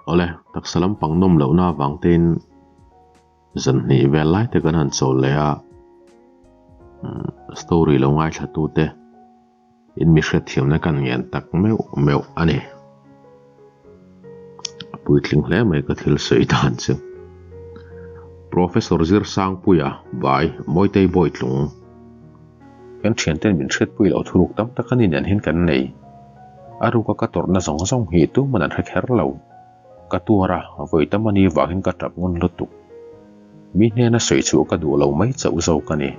Awle, taksa lampang nawm lohna avang tein zan hnih vel lai te kan han chawl leh a, story lo ngaithla tute in mi hriatthiamna kan ngen tak meuh meuh a ni. A puitling hle mai ka thil sawi dan chu. Professor Zirsangpuia by Mawitei Bawitlung. Kan thianten min hriatpui loh thuruk tam tak a ni nen hian kan nei. A ruka ka tawrhna zawng zawng hi tuman an hre kher lo. Ka tuar a, vawi tam a ni vangin ka tap ngun lutuk. Mi hnena sawi chhuah ka duh lo mai chauh zawk a ni.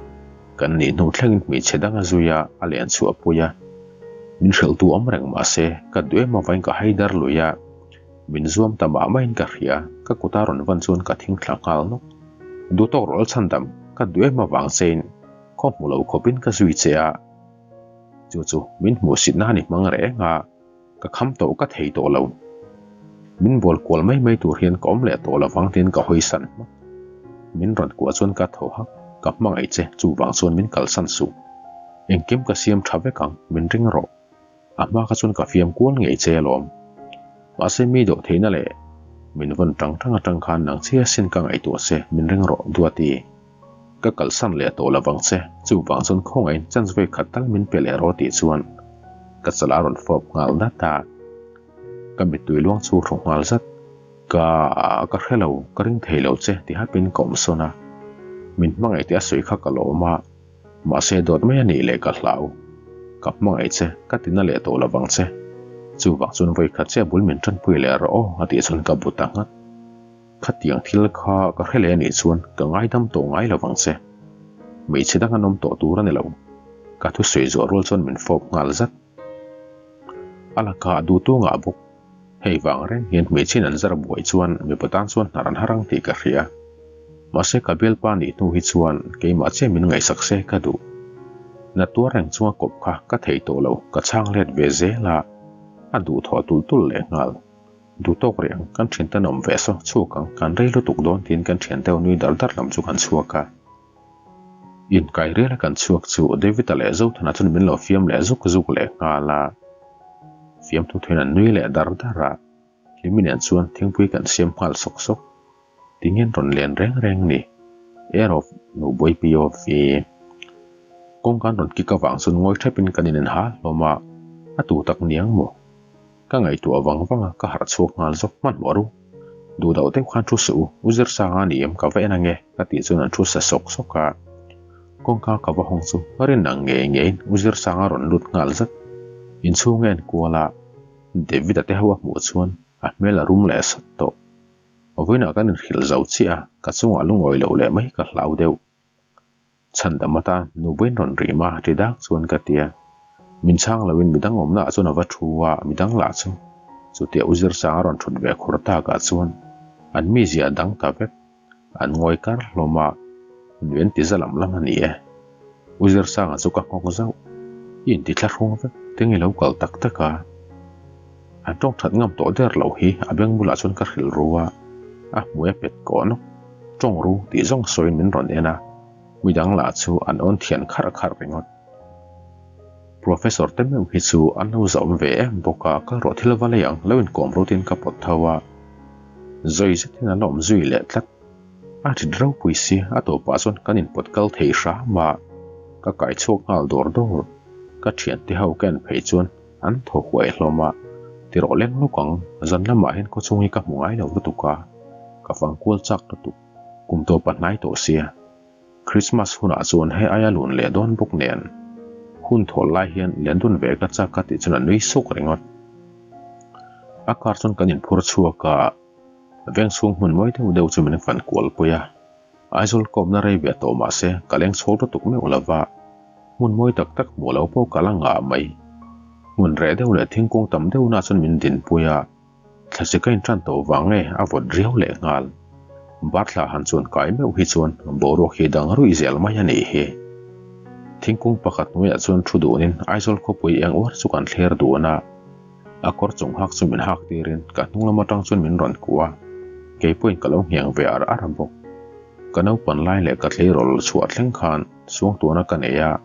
Kan nih hnu thlengin hmeichhe dang a zui a, a len chhuah pui a. Min hrilhtu awm reng mah se, ka duh em avangin ka hai dar lui a. Min zuam ta mah mahin ka hria, ka kuta rawn van chuan ka thing thla nghal nawk. Duh tawk rawh chhandam, ka duh em avang chein khaw hmu lo khawpin ka zui che a. Chu chu min hmuhsitna a ni hmang reng a. Ka kham tawh ka thei tawh lo. Min bawl kual mai mai tur hian ka awm leh tawh lovang tiin ka hawi san hmak. Min rawn kuah chuan ka thaw hak, ka hmangaih che, chuvang chuan min kalsan suh. Engkim ka siam tha vek ang, min ring rawh. A hma kha chuan ka fiam kual ngei che alawm. Mahse mi dawh theihna leh min vawn tang tang atang khan nang che asin ka ngaihtuah che, min ring rawh, Duati. Ka kalsan leh tawh lovang che, chuvang chuan khawngaihin chance vawi khat tal min pe leh rawh tih chuan ka chala rawn fawp nghal dat a, ka mittui luang chu hru nghal zat. Ka ka hre lo, ka ring thei lo che ti hapin ka awm sawn a, min hmangaih tih a sawi kha ka lawm a, mahse dawt mai a nih leh ka hlau. Ka hmangaih che, ka tina leh tawh lovang che, chuvang chuan vawi khat che a bul min tanpui leh rawh aw a tih chuan ka bu ta nghat. Khatiang thil kha ka hre leh a nih chuan ka ngaidam tawh ngai lo vang che. Hmeichhe dang an awm tawh tur a ni lo. Ka thusawi zuah rual chuan min fawp nghal zat. A laka a duhtu ngah bawk. Hei vang reng hian hmeichhiain an zar buai chuan mipa tan chuan hnar an har ang tih ka hria. Mahse ka bialpa nih hnu hi chuan keimah chiah min ngaihsak se ka duh. Na tuar reng chunga kawp kha ka thei tawh lo, ka chhang let ve zel a, a duhthawh tulh tulh leh nghal. Duh tawk rih ang, kan thian ten awm ve saw, chhuak ang, kan rei lutuk dawn tiin kan thian deuh nui dar dar lam chu kan chhuak a. Inkai rial a kan chhuak chu David-a leh Zothana chuan min lo fiam leh zuk zuk leh nghal a. Fiamthu thuin an nui leh dar dar a, Hlimi nen chuan thingpui kan siam nghal sawk sawk. Tingin rawn len reng reng ni? Air of nu buaipi of i. Kawngka an rawn kik avang chuan ngawi thepin kan inen ha hlawm a, a tu tak niang maw? Ka ngaihtuah vang vang a, ka harh chhuak nghal zawk hmanhmawh ru. Duh deuh deuh khan thu suh u, U Zirsanga ni em ka va en ange ka tih chuan an thu sa sawk sawk a. Kawngka ka va hawng chu ka rin ang ngei ngeiin U Zirsanga rawn lut nghal zat. Inchhung a en kual a, David-a te ho a hmuh chuan a hmel a rum leh sat tawh. Vawiinah kan inhrilh zo chiah a, ka chungah lungawi loh leh mai ka hlau deuh. Chhandam atan nubuin rawn rih ma ti dak chuan ka ti a. Min chhang loin midang awmna ah chuan a va thu a, midang lah chu chutia u Zirsang a rawn thut ve khur takah chuan an mizia a dang ta vek. An ngawi kar hlawm a, nui an ti za lam lam a ni e. U Zirsanga chu ka nghawk zauh. I inti thla hrung vek, tinge lo kal tak tak a? An tawng that ngam tawh der loh hi a beng bulah chuan ka hrilh ru a, a hmui a pet kawh nawk. Tawng ru tih zawng sawiin min rawn en a, midang lah chu an awn thian kharh kharh ringawt. Professor te meuh hi chu an lo zahawm ve em bawk a, kal rawh thil va lei ang, lo inkawm rutin ka pawt tho a. Zawi zetin an la awm zui leh tlat. A rit ropui si, a tawpah chuan kan inpawt kal thei hram a, ka kai chhuak nghal dawr dawr. Ka thiante ho ka en phei chuan An thaw huai hlawm a, ti rawh leng lawk ang, zan lamah hian khawchhung hi ka hmu ngai lo lutuk a, ka fang kual chak lutuk, kum tawp a hnai tawh sia. Christmas hunah chuan hei aia lun leh dawn bawk nen, hun thawl lai hian len dun ve ka chak ka tih chuan a nui suk ringawt. A car chuan kan inphur chhuak a, veng chhung hmun mawi deuh deuh chu min fan kual pui a. Aizawl kawpna rei ve tawh mah se ka leng chhuak lutuk meuh lova, hmun mawi tak tak hmuh lo pawh ka la ngah mai. Hmun reh deuh leh thingkung tam deuhna chuan min dinpui a, thlasi ka intan tawh vang nge a vawt riau leh nghal. Barthla han chuan kai meuh hi chuan boruak hi dang ruih zel mai a nih hi. Thingkung pakhat hnuaiah chuan thu dunin Aizawl khawpui eng uar chu kan thler dun a. A kawr chung hak chu min hak tirin ka hnung lam atang chuan min rawn kuah a, kei pawhin ka lo ngheng ve ar ar bawk. Ka naupan lai leh ka tleirawl chhuah thleng khan suangtuahna ka nei a,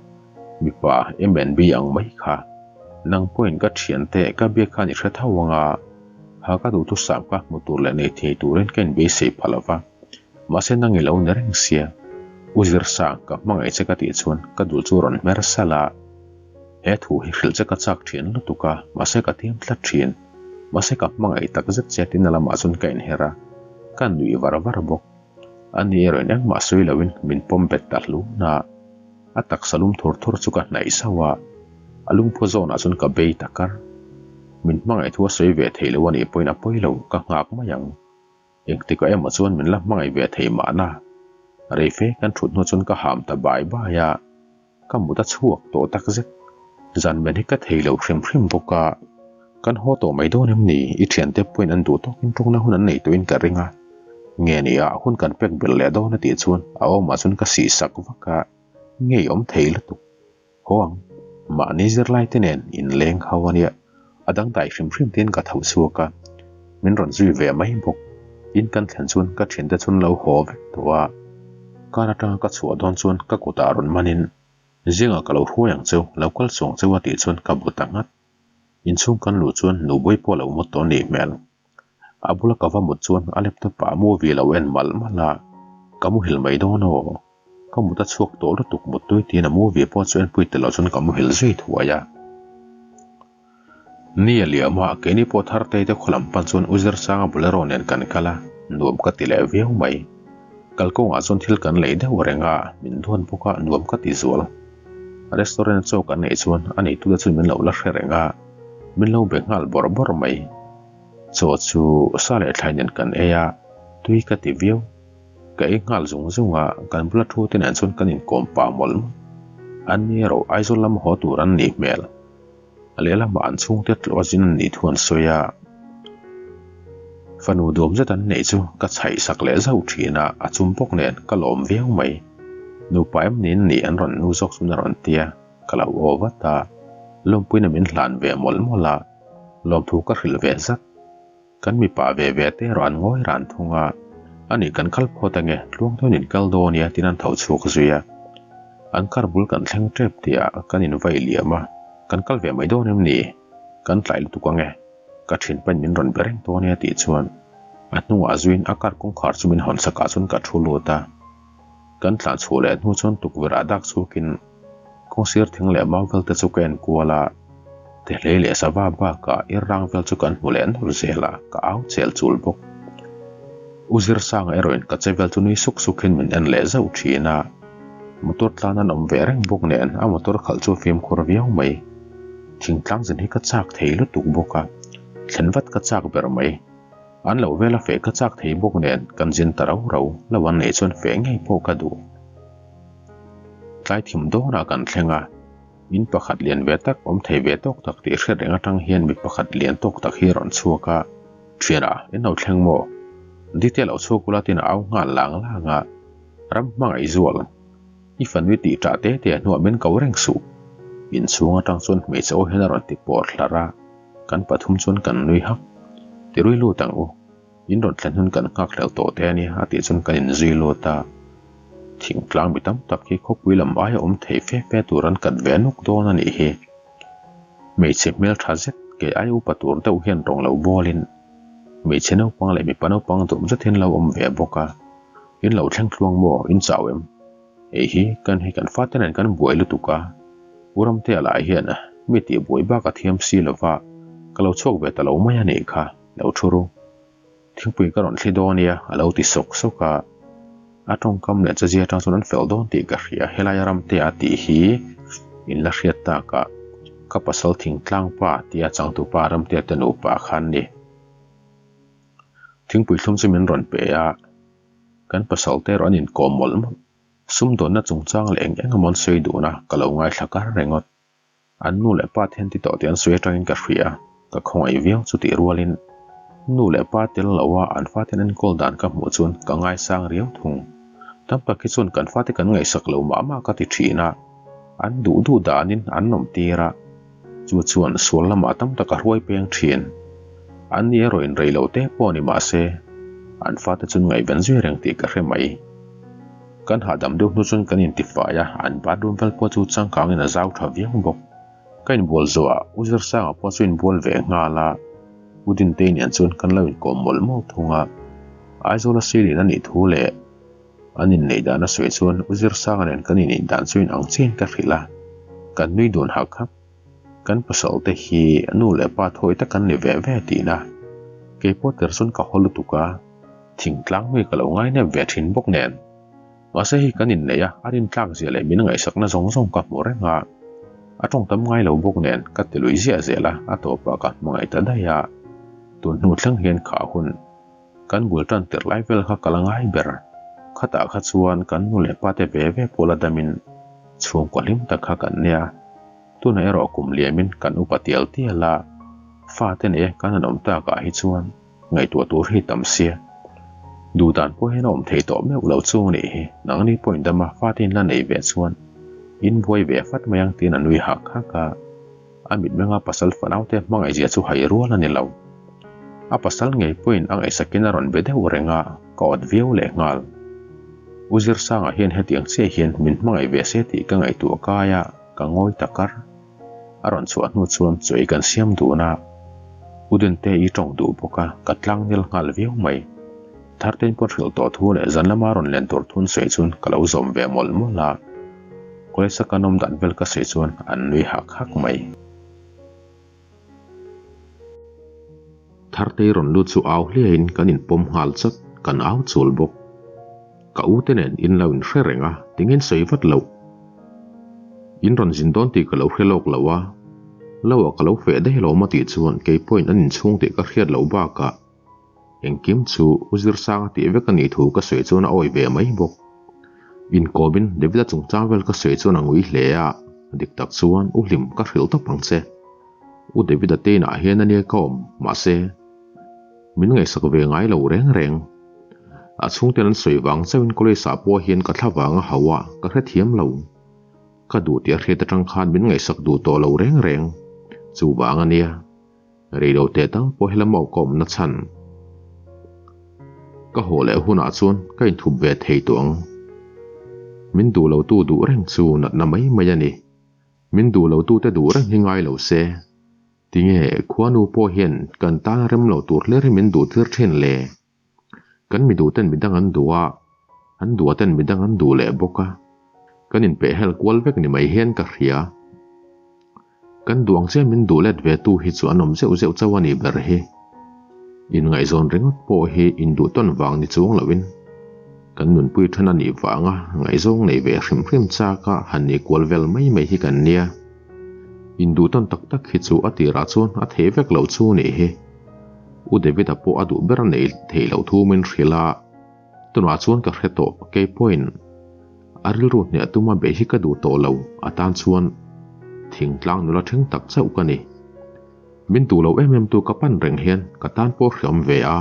mipa MNB ang mai kha. Nang pawhin ka thiante ka biak khan i hre tho ang a. Kha ka duhthusam kha hmu tur leh nei thei turin ka inbeisei pha lo va, mahse nang i lo ni reng sia. U Zirsang, ka hmangaih che ka tih chuan ka dul chu rawn hmer salh a. He thu hi hrilh che ka chak thin lutuk a, mahse ka tiam tlat thin. Mahse ka hmangaih tak zet che tina lamah chuan ka inher a, ka nuih var var bawk. Ani erawh in engmah sawi loin min pawm bet ta hlun a, a taksa lum thur thur chu ka hnaih sauh a, a lungphu zawnah chuan ka bei ta kar. Min hmangaih thu a sawi ve thei lo anih pawhin a pawi lo, ka nghak mai ang. Engtikah emaw chuan min la hmangaih ve thei mahna. Reife kan thut hnu chuan ka ham ta bai bai a. Ka mut a chhuak tawh tak zet. Zan men hi ka thei lo hrim hrim bawk a, kan haw tawh mai dawn em ni? I thiante pawhin an duh tawkin tawngna hun an nei tawhin ka ring a. Nge ni a, hun kan pek belh leh dawn a tih chuan a awmah chuan ka sih sak vak a, ngei awm thei lutuk. Haw ang, mahni zirlai te nen inleng ho a nia, a dangdai hrim hrim tiin ka tho chhuak a, min rawn zui ve mai bawk. In kan thlen chuan ka thiante chuan lo haw vek tawh a, car atanga ka chhuah dawn chuan ka kutah rawn manin zingah ka lo hruai ang cheu, lo kal chuang cheu a tih chuan ka bu ta nghat. Inchhung kan luh chuan Nubui pawh lo mut tawh a nih hmel. A bula ka va mut chuan a laptop ah movie lo en malh malh a, ka muhil mai dawn aw. Ka mut a chhuak tawh lutuk muttui tiin a movie pawh chu enpui tel loh chuan ka muhil zui thuai a. Ni a liam a, keini pawh Thartei te khaw lam pan chuan U Zirsanga Bolero nen kan kal a, nuam ka ti leh viau mai. Kalkawngah chuan thil kan lei deuh reng a, min duan bawk a, nuam ka ti zual. Restaurant chaw kan neih chuan a neitute chu min lo la hre reng a, min lo be nghal bawrh bawrh mai. Chaw chu sa leh thlai nen kan ei a, tui ka ti viau. Ka ei nghal zung zung a, kan bula thu te nen chuan kan inkawm pah mawlh mawlh. An ni erawh Aizawl lama haw tur an nih hmel. A lehlamah an chhungte tlawh a zin an nih thu an sawi a. Fanu duam zet an neih chu ka chhaih sak leh zauh thin a, a chum bawk nen ka lawm viau mai. Nupa em niin nih an rawn nu zawk chuan a rawn ti a, ka lo aw vat a. Lawmpuina min hlan ve mawlh mawlh a, lawmthu ka hrilh ve zat. Kan mipa ve ve te erawh an ngawi ran thung a, Ani kan kal phawt ange, tluang dawn in kal dawn nia tiin an tho chhuak zui a. An kar bul kan thleng tep tih ah kan in vai liam a, Kan kal ve mai dawn em ni? Kan tlai lutuk ange, ka thin pain min rawn be reng dawn nia tih chuan a hnungah zuiin a kar kawngkhar chu min hawn sak ah chuan ka thu lut a. Kan tlan chhuah leh hnu chuan tukverh ah dak chhuakin kawngsir thing leh mau vel te chu ka en kual a, Tehlei leh sava bakah ir rang vel chu kan hmu leh nawlh zel a, ka au chel chul bawk. U Zirsanga erawhin ka che vel chu nui suk sukin min en leh zauh thin a, motor tlan an awm ve reng bawk nen a motor khalh chu a fimkhur viau mai. Thingtlang zin hi ka chak thei lutuk bawk a, thlen vat ka chak ber mai. An lo vel a feh ka chak thei bawk nen kan zin ta rau rau lo an neih chuan feh ngei pawh ka duh. Tlai thim dawnah kan thleng a. In pakhat lian ve tak, awm thei ve tawk tak tih hriat reng atang hian mi pakhat lian tawk tak hi a rawn chhuak a, Thiana, in lo thleng maw? Dite lo chhuak ula tiin a au nghal lang lang a, Ram hmangaih zual, i fanui tih ṭah te te hnuah min ko reng suh. Inchhung atang chuan hmeichhe aw hian a rawn ti pawr hlarh a, kan pathum chuan kan nui hak. Ti rui lut ang u. In rawn thlen hun kan nghak hlel tawh te a nia a tih chuan kan inzui lut a. Thingtlang mi tam tak hi khawpui lam aia awm thei fe fe tur an kat ve nuk dawn a nih hi. Hmeichhe hmeltha zet kei ai upa tur deuh hian rawng lo bawlin hmeichhe naupang leh mipa naupang dawm zet hian lo awm ve bawk a. In lo thleng tluang maw? In chau em? Hei hi kan hei kan fate nen kan buai lutuk a, U Ramtea lah hian mi tih buai bak a thiam si lova ka lo chhuak ve ta lo mai a nih kha. Lo thu ru. Thingpui ka rawn thli dawn nia, a lo ti sawk sawk a. A tawngkam leh chazia atang chuan an fel dawn tih ka hria, helai a ramte a tih hi in la hriat tak a, ka pasal thingtlang pa tia changtupa ramte te nupa khan ni. Thingpui thlum chu min rawn pe a, kan pasal te erawh an inkawm mawlh mawlh. Sumdawnna chungchang leh eng eng emaw an sawi dun a, ka lo ngaithla kar rengawt. An nu leh pa te hian ti tawh tih an sawi atangin ka hria, ka khawngaih viau chu tih rualin nu leh pa tel lo a an fate an enkawl dan ka hmuh chuan ka ngaisang riau thung. Tam tak hi chuan kan fate kan ngaihsak lo mah mah ka ti thin a, an duh duh danin an nawm tir a, chu chuan sual lamah tam tak a hruai peng thin. An ni erawh in rei lo te pawh ni mah se an fate chuan ngaihven zui reng tih ka hre mai. Kan hahdam deuh hnu chuan kan intifai a, an bathroom vel pawh chu changkangin a zau tha viau bawk. Ka inbual zawhah U Zirsanga pawh chu inbual ve nghal a. U Dintei nen chuan kan lo inkawm mawlh mawlh thung a. Aizawla Seilian a nih thu leh an inneih dan a sawi chuan U Zirsanga nen kan inneih dan chu inang chiahin ka hrilh a, kan nui dun hak hak. Kan pasal te hi nu leh pa thawi tak an ni ve ve tihna. Kei pawh tir chuan ka haw lutuk a, thingtlang mi ka lo ngainep ve thin bawk nen. Mahse hei kan inneih a, a rintlak zia leh min ngaihsakna zawng zawng ka hmu reng a. A tawngtam ngai lo bawk nen ka ti lui ziah zel a, a tawpah ka hmangaih ta daih a. Tun hnu thleng hian kha hun kan bul tan tirh lai vel kha ka la ngai ber. Khatah kha chuan kan nu leh pa te ve ve pawh la damin chhungkaw hlim tak kha kan nia. Tunah erawh kum liamin kan upa tial tial a, fate nei kan han awm takah hi chuan Ngaihtuah tur hi tam sia. Duh dan pawh hian a awm thei tawh meuh lo chu nih hi. Nangni pawh in dama fate in la nei ve chuan in buai ve fat mai ang tiin a nui hak hak a. A mitmenga pasal fanaute hmangaihzia chu hai rual a ni lo. A pasal ngei pawhin a ngaihsakin a rawn be deuh reng a, ka awt viau leh nghal. U Zirsanga hian hetiang chiah hian min hmangaih ve se tih ka ngaihtuah kai a, ka ngawi ta kar. A rawn chhuah hnu chuan chawi kan siam dun a, U Dinte i tawng duh bawk a, ka tlang nil nghal viau mai. Thartein pawn hrilh tawh thu leh zan lama rawn len tur thun sawi chuan ka lo zawm ve mawlh mawlh a, College a kan awm dan vel ka sawi chuan an nui hak hak mai. Thartei rawn lut chu au hliaiin kan inpawm nghal chawt, kan au chul bawk. Ka u te nen in lo inhre reng a, tingin sawi vat loh. In rawn zin dawn tih ka lo hre lawk lo a, lo ah ka lo feh daih alawm a tih chuan kei pawhin an inchhung tih ka hriat loh bakah engkim chu U Zirsanga tih vek a nih thu ka sawi chuan a awi ve mai bawk. Inkawmin David-a chungchang vel ka sawi chuan a ngui hle a, dik tak chuan U Hlim ka hrilh tawp ang che. U David-a te inah hian a nia ka awm, mahse min ngaihsak ve ngai lo reng reng. A chhungten an sawi vang chauhin college ah pawh hian ka thla vang a hauh a, ka hrethiam lo. Ka duh tih a hriat atang khan min ngaihsak duh tawh lo reng reng. Chuvang a nia, rei lo teh tal pawh helam a ka awmna chhan. Ka haw leh hunah chuan ka inthup ve thei tawh ang. Min duh lo tu duh reng chu natna mai mai a ni. Min duh lo tute duh reng hi ngai lo se. Tinge khuanu pawh hian kan tan rem lo tur hlir hi min duh tir thin le? Kan mi duh ten midang an duh a, an duh a ten midang an duh leh bawk a. Kan inpehhel kual vek ni mai hian ka hria. Kan duh ang chiah min duh let ve tu hi chu an awm zeuh zeuh chauh a nih ber hi. Inngaihzawn ringawt pawh hi induh tawn vang ni chuang loin kan nunpui then a nih vanga ngaihzawng nei ve hrim hrim chak a han nih kual vel mai mai hi kan nia. Induh tawn tak tak hi chu a tirah chuan a thei vek loh chu nih hi. U David-a pawh a duh ber a neih theih loh thu min hrilh a, tunah chuan ka hre tawh, kei pawhin a rilru hniah tuma beih hi ka duh tawh lo, a tan chuan thingtlang nula theng tak chauh ka ni. Min duh lo em em tu ka pan reng hian ka tan pawh hriam ve a,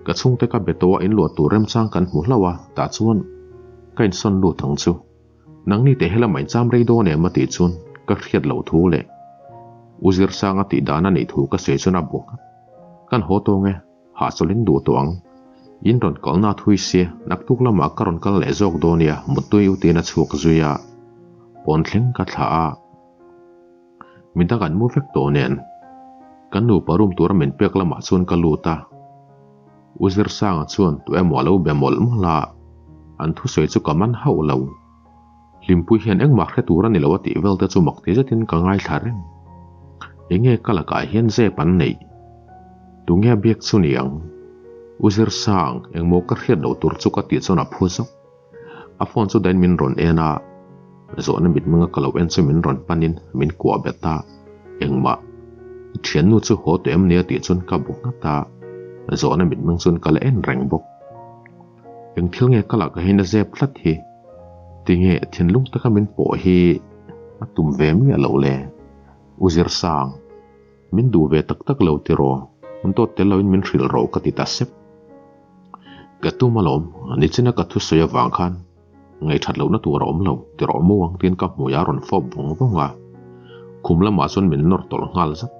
ka chhungte ka be tawh a inluah tur remchang kan hmu hlauh a, tah chuan ka insawn lut ang chu. Nangni teh helamah in cham rei dawn em a tih chuan ka hriat loh thu leh U Zirsanga tih dan a nih thu ka sawi chuan a bu nghat. Kan haw tawng e, hahchawlh in duh tawh ang. In rawn kalna a thui sia, naktuk lamah ka rawn kal leh zawk dawn nia Muttui u tiin a chhuak zui a, pawn thleng ka thlah a. Midang an mu vek tawh nen kan nupa room tura min pek lamah chuan ka lut a, U Zirsanga chuan tu emaw a lo be mawlh mawlh a, an thusawi chu ka man hauh lo. Hlimpui hian engmah hre tur a ni lo a tih vel te chu mak ti zetin ka ngaithla reng. Enge ka lakah hian zep an neih? Tunge a biak chu ni ang? U Zirsang, engmaw ka hriat loh tur chu ka tih chuan a phu zawk. A phone chu dain min rawn en a, zawhna mitmenga ka lo en chu min rawn panin min kuah bet a, engmah i thiannu chu haw tawh em nia tih chuan ka bu nghat a, zawhna mitmeng chuan ka la en reng bawk. Eng thil nge ka lakah hian a zep tlat hi? Tinge thinlung taka min pawh hi a tum ve miah loh le? U Zirsang, min duh ve tak tak lo tiraw? An dawt tel loin min hrilh rawh ka ti ta sep. Ka tum alawm, nichina ka thusawi avang khan ngaihthat lohna tur a awm lo ti rawh mu ang tiin ka hmui a rawn fawp vawng vawng a. Khum lamah chuan min nawr tawlh nghal zat.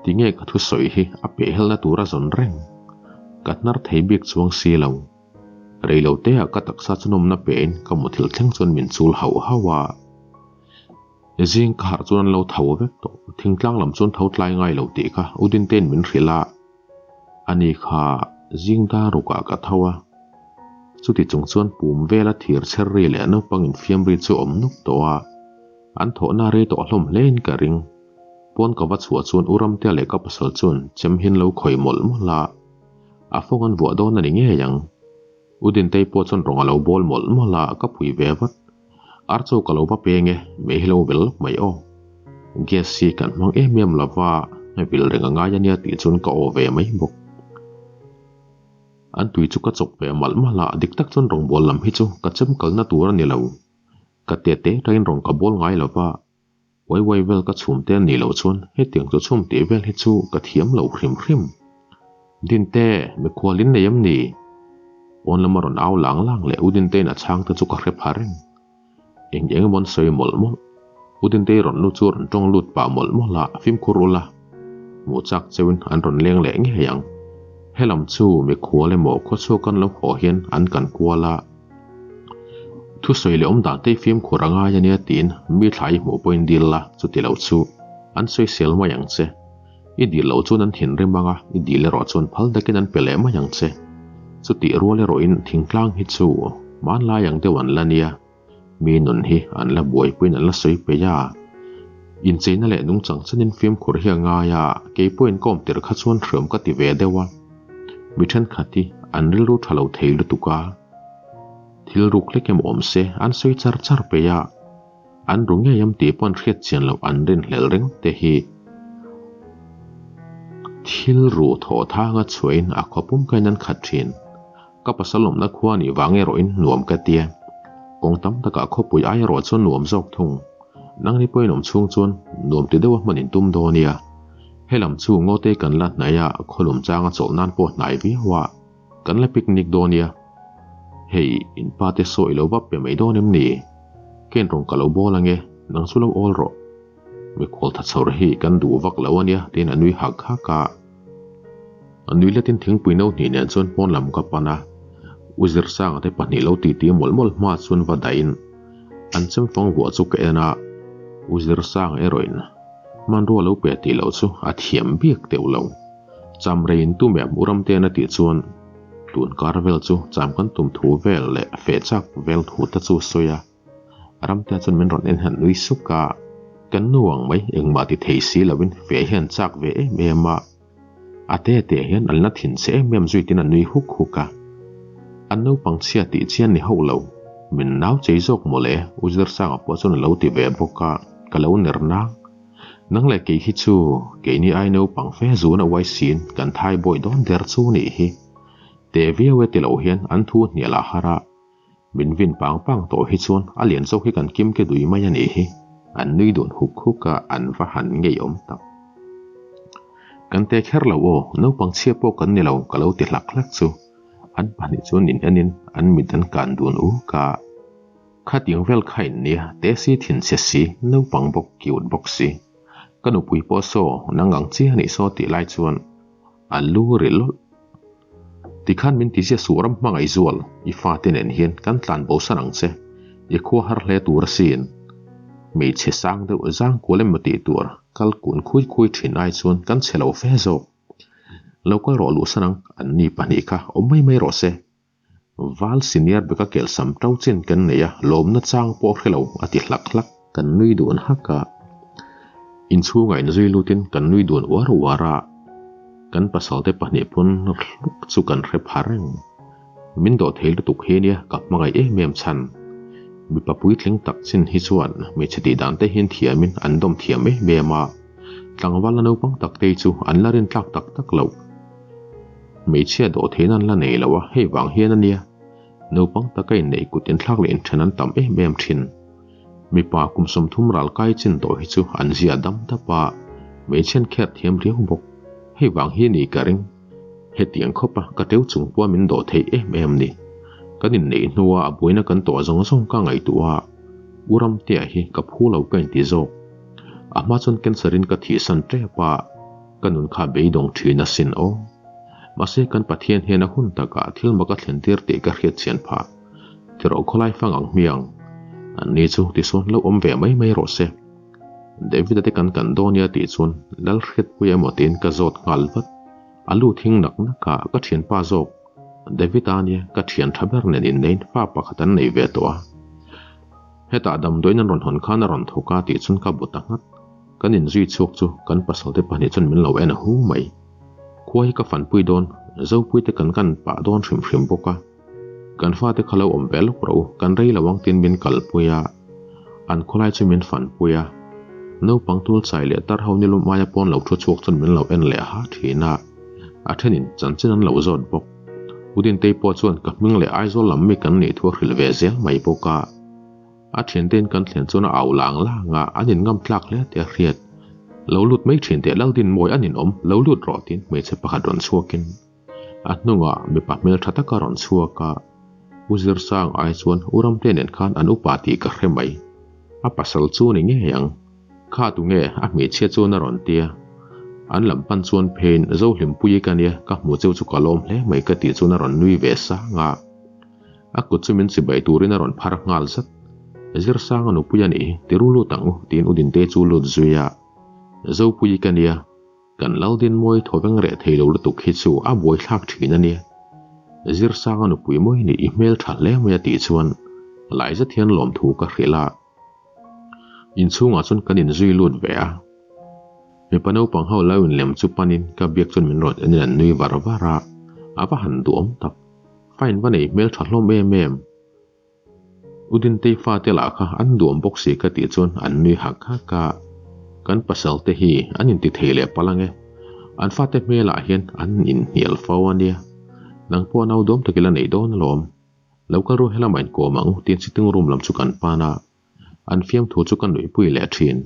Tinge ka thusawi hi a pehhelna tur a zawn reng? Ka hnar thei bik chuang si lo. Reiloteah ka taksa chu nawmna pehin ka muthilh thleng chuan min chul hauh hauh a. Zing ka harh chuan an lo tho vek tawh. Thingtlang lam chuan tho tlai ngai lo tih kha U Dintein min hrilh a. Ani kha zing dar rukah ka tho a, chuti chung chuan pum vela thir chher ri leh naupang infiam ri chu awm nuk tawh a, an thawhna rei tawh hlawm hlein ka ring. Pawn ka va chhuah chuan U Ramtea leh ka pasal chuan chem hian lo khawi mawlh mawlh a, a fawng an vuah dawn a ni ngei ang. U Dintei pawh chuan rawng a lo bawl mawlh mawlh a, ka pui ve vat. Ar chu ka lo va peng e, mei hi lo vil lawk mai aw. Gas hi kan hmang em em lo va, vil reng a ngai a nia tih chuan ka aw ve mai bawk. An tui chu ka chawp ve malh malh a, dik tak chuan rawngbawl lam hi chu ka chem kalna tur a ni lo. Ka te te tain rawng ka bawl ngai lo va, Uai uai vel ka chhum te anih loh chuan hetiang chu chhum tih vel hi chu ka thiam lo hrim hrim. Dinte, mikhual in nei em ni? Pawn lama rawn au lang lang leh U Dintein a chhang te chu ka hre pha reng. Eng eng emaw an sawi mawlh mawlh. U Dintei rawn lu chu rawn tawng lut pah mawlh mawlh a, fimkhur ula. Hmuh chak cheuin an rawn leng leh ngei ang. Helam chu mikhual emaw khawchhuak an lo haw hian an kan kual a. Thusawi leh awm dan te i fimkhur a ngai a nia tiin mi thla i hmuh pawhin dil la, chuti lo chu an sawisel mai ang che. I dil loh chuan an thinrim ang a, i dil erawh chuan phal takin an pe leh mai ang che. Chutih rual erawhin thingtlang hi chu hmanlai ang deuh an la nia, mi nun hi an la buaipuiin an la sawi peih a. Incheina leh nungchang chenin fimkhur hi a ngai a, kei pawhin ka awm tirh kha chuan hriam ka ti ve deuh a. Mi thenkhat hi an rilru tha lo thei lutuk a. Thil ruk hlek emaw awm se an sawi char char peih a, an ru ngei am tih pawh an hriat chian loh an rinhlelh ringawt te hi thil ruh thawh thanga chhuahin a khaw pum kain an khat thin. Ka pasal awmna khua nih vang erawhin nuam ka tia. Kawng tam takah khawpui ai erawh chuan nuam zawk thung. Nangni pawhin awm chhung chuan nuam ti deuha hman in tum dawn nia. Helam chu ngawte kan la hnaih a, khawlum changa chawlh nan pawh hnai viau a. Kan la picnic dawn nia. Hei, in pa te saw i lo vap pe mai dawn em ni? Ken rawn ka lo bawl ange, nang chu lo awl rawh. Mikhual tha chhawr hi kan duh vak lo ania tiin a nui hak hak a. A nui letin thingpui no hnih nen chuan pawn lam ka pan a. U Zirsanga te pahnih lo titi mawlh mawlh hma chuan va dahin an chemfang vuah chu ka en a. U Zirsanga erawhin hmanrua lo pe tih loh chu a thiam biak deuh lo. Cham rei in tum em u Ramtean a tih chuan tun kar vel chu cham kan tum thu vel leh feh chak vel thu te chu sawi a. Ramtea chuan min rawn en han nui suk a, kan nu ang mai engmah ti thei si lovin feh hian chak ve em em a. A te te hian an la thin che em em zui tin a nui huk huk a. An naupang chhia tih chian ni hauh lo, min nau chei zawk mawle U Zirsanga pawh chuan a lo ti ve bawk a, ka lo ner nang. Nang leh kei hi chu keini ai naupang fe zun a uai siin kan thai bawi dawn der chu nih hi. Te viau e ti loh hian an thu hnial a har a, min vin pang pang tawh hi chuan a lian zawk hi kan kim ke dui mai a nih hi. An nui dun huk huk a, an va han ngeiawm tak. Kan te kher lo aw, naupang chhia pawh kan ni lo ka lo ti hlak hlak chu an pahnih chuan in enin an mit an kan dun uk a. Khatiang vel kha in nia, te si thin che si, naupang bawk cute bawk si. Ka nupui pawh saw nang ang chi a nih saw tih lai chuan a lu ri lawlh. Tikhan min ti zia suh ram hmangaih zual, i fate nen hian kan tlan bo san ang che, i khua har hle tur asin. Hmeichhe sang deuh zang kual emaw tih tur kal kun khui khui thin ai chuan kan chhe lo fe zawk. Lo kal rawh luh san ang, an ni pahnih kha awm mai mai rawh se. Val senior beka kelhsam to chin kan nei a, lawmna chang pawh hre lo a ti hlak hlak. Kan nui dun hak a, inchhungah inzui lutin kan nui dun uar uar a, kan pasalte pahnih pawn hluk chu kan hre pha reng. Min dawh thei lutuk hi nia ka hmangaih em em chhan. Mipa puitling tak chin hi chuan hmeichhe tih dan te hian thiamin an dawm thiam em em a, tlangval la naupang tak te hi chu an la rintlak tak tak loh. Hmeichhia dawh theihna an la nei lo a, hei vang hian a nia. Naupang taka inneih kut inthlak leh inthen an tam em em thin. Mipa kum 30 ral kai chin tawh hi chu an zia dam dap a, hmeichhia an kher thiam riau bawk. Hei vang hi ni ka ring. Hetiang khawpa ka teu chung pawha min dawh theih em em ni. Kan inneih hnua a buaina kan tawh zawng zawng ka ngaihtuah a, U Ramtea hi ka phu lo ka inti zawk. A hma chuan cancer in ka thihsan tep a. Ka nun kha beidawng thin asin aw. Mahse kan Pathian hian a hun takah thil mak a thlen tir tih ka hriat chian phah. Tirawh khawlai fang ang hmiang. An ni chu tisawn lo awm ve mai mai rawh se. David-a te kan kan dawn nia tih chuan Lalhriatpuia emaw tiin ka zawt nghal vat. A lu thing nak nak a, ka thianpa zawk David-a nia ka thian tha ber nen inneiin fa pakhat an nei ve tawh a. Hetah damdawiin an rawn hawn khan a rawn thawk a tih chuan ka bu ta nghat. Kan inzui chhuak chu kan pasalte pahnih chuan min lo en hu mai. Khua hi ka fanpui dawn, Zopuite kan kan pah dawn hrim hrim bawk a. Kan fate kha lo awm ve lawk rawh u, kan rei lo ang tiin min kalpui a, an khawlai chu min fanpui a. Naupang tul chai leh tar ho nilum aia pawn lo thu chhuak chuan min lo en leh ha thin a, a thenin chanchin an lo zawt bawk. Udintei pawh chuan ka hming leh Aizawl lam mi kan nih thu a hrilh ve zel mai bawk a. A thiantein kan thlen chuan a au lang lang a, an inngam tlak hle tih a hriat. Lo lut mai thin teh Laldinmawi an inawm, lo lut rawh tiin hmeichhe pakhat rawn chhuakin A hnungah mipa hmeltha taka rawn chhuak a, U Zirsang ai chuan U Ramte nen khan an upa tih ka hre mai. A pasal chu ni ngei ang. Kha tunge a hmeichhia chuan a rawn ti a. An lam pan chuan pheiin Zohlimpuii ka nia, ka hmu cheu chu ka lawm hle mai ka tih chuan a rawn nui ve sang a. A kut chu min chibai turin a rawn phar nghal zat. Zirsanga nupui a nih hi, ti ru lut ang u tiin U Dinte chu lut zui a. Zopuii ka nia. Kan Laldinmawi thawveng reh thei lo lutuk hi chu a buaithlak thin a nia. Zirsanga nupui mawi nih i hmel tha hle mai a tih chuan lai zet hian lawmthu ka hrilh a. Inchhungah chuan kan inzui lut ve a. Mipa naupang ho lo inlem chu panin ka biak chuan min rawn enin an nui var var a, a va han duhawm tak. Fine va nei hmel tha hlawm em em. U Dintei fate lah kha an duam bawk si ka tih chuan an nui hak hak a, kan pasal te hi an inti thei leh palh ange, an fate hmelah hian an inhnial fo a nia, nang pawh nau duam tak ila nei dawn alawm, lo kal ru helamah inkawm ang u tiin sitting room lam chu kan pan a, an fiamthu chu ka nuihpui leh thin.